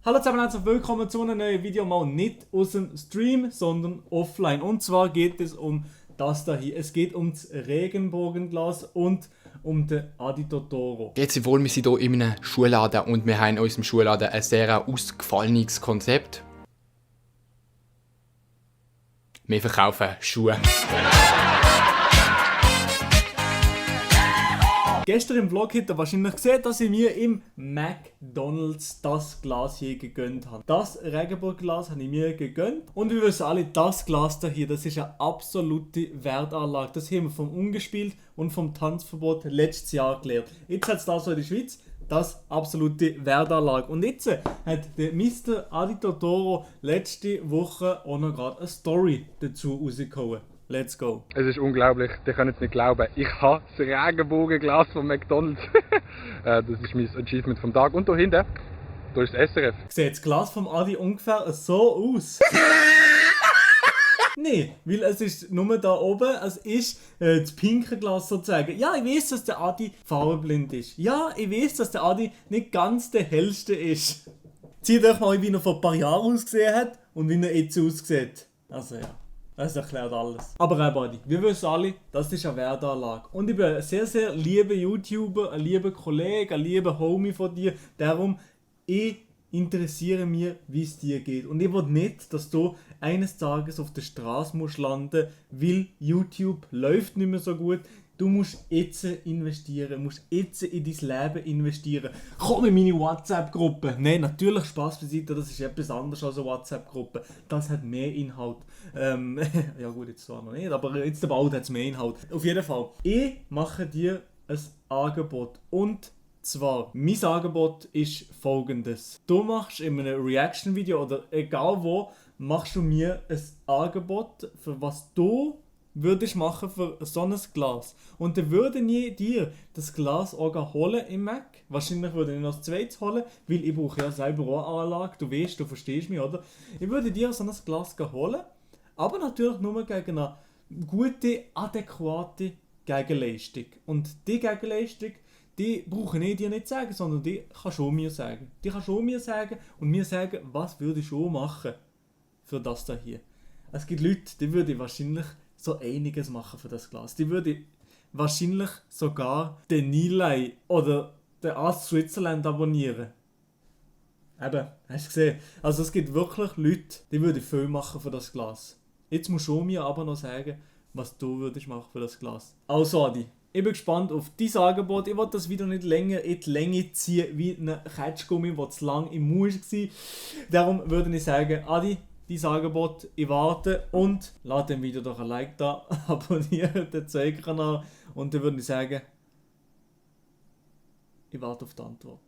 Hallo zusammen, herzlich willkommen zu einem neuen Video, mal nicht aus dem Stream, sondern offline. Und zwar geht es um das da hier. Es geht um das Regenbogenglas und um den Adi Totoro. Jetzt wohl, wir sind hier in einem Schulladen und wir haben in unserem Schulladen ein sehr ausgefallenes Konzept. Wir verkaufen Schuhe. Gestern im Vlog habt ihr wahrscheinlich gesehen, dass ich mir im McDonald's das Glas hier gegönnt habe. Das Regenbogenglas habe ich mir gegönnt. Und wir wissen alle, das Glas da hier, das ist eine absolute Wertanlage. Das haben wir vom Ungespielt und vom Tanzverbot letztes Jahr gelernt. Jetzt hat es da so in der Schweiz das absolute Wertanlage. Und jetzt hat der Mr. Adi Totoro letzte Woche auch noch gerade eine Story dazu rausgehauen. Let's go. Es ist unglaublich, ihr könnt es nicht glauben. Ich habe das Regenbogenglas von McDonald's. Das ist mein Achievement vom Tag. Und da hinten, da ist das SRF. Sieht das Glas vom Adi ungefähr so aus? Nein, weil es ist nur da oben, es ist das pinke Glas sozusagen. Ja, ich weiß, dass der Adi farbenblind ist. Ja, ich weiß, dass der Adi nicht ganz der hellste ist. Zieht euch mal, wie er vor ein paar Jahren ausgesehen hat und wie er jetzt aussieht. Also ja. Das erklärt alles. Aber Adi, wir wissen alle, das ist eine Wertanlage. Und ich bin ein sehr, sehr lieber YouTuber, ein lieber Kollege, ein lieber Homie von dir. Darum, ich interessiere mich, wie es dir geht. Und ich will nicht, dass du eines Tages auf der Straße musst landen, weil YouTube läuft nicht mehr so gut. Du musst jetzt investieren, musst jetzt in dein Leben investieren. Komm in meine WhatsApp-Gruppe. Nein, natürlich, Spaß beiseite, das ist etwas anderes als eine WhatsApp-Gruppe. Das hat mehr Inhalt. Ja gut, jetzt zwar noch nicht, aber jetzt bald hat es mehr Inhalt. Auf jeden Fall, ich mache dir ein Angebot. Und zwar, mein Angebot ist folgendes. Du machst in einem Reaction-Video oder egal wo, machst du mir ein Angebot, für was du würdest machen für so ein Glas. Und dann würde ich dir das Glas auch holen im Mac. Wahrscheinlich würde ich noch das zweites holen, weil ich brauche ja selber auch eine Anlage. Du weißt, du verstehst mich, oder? Ich würde dir so ein Glas holen, aber natürlich nur gegen eine gute, adäquate Gegenleistung. Und die Gegenleistung, die brauche ich dir nicht sagen, sondern die kannst du mir sagen. Die kannst du mir sagen und mir sagen, was würde ich schon machen für das da hier. Es gibt Leute, die würde wahrscheinlich so einiges machen für das Glas. Die würde wahrscheinlich sogar den Nilay oder den Ask Switzerland abonnieren. Eben, hast du gesehen? Also es gibt wirklich Leute, die würden viel machen für das Glas. Jetzt musst du mir aber noch sagen, was du würdest machen für das Glas. Also Adi, ich bin gespannt auf dein Angebot. Ich will das Video nicht länger in die Länge ziehen wie ein Ketschgummi, der zu lang im Mund war. Darum würde ich sagen, Adi, dein Angebot, ich warte und lasst dem Video doch ein Like da, abonniert den Zeigkanal und dann würde ich sagen, ich warte auf die Antwort.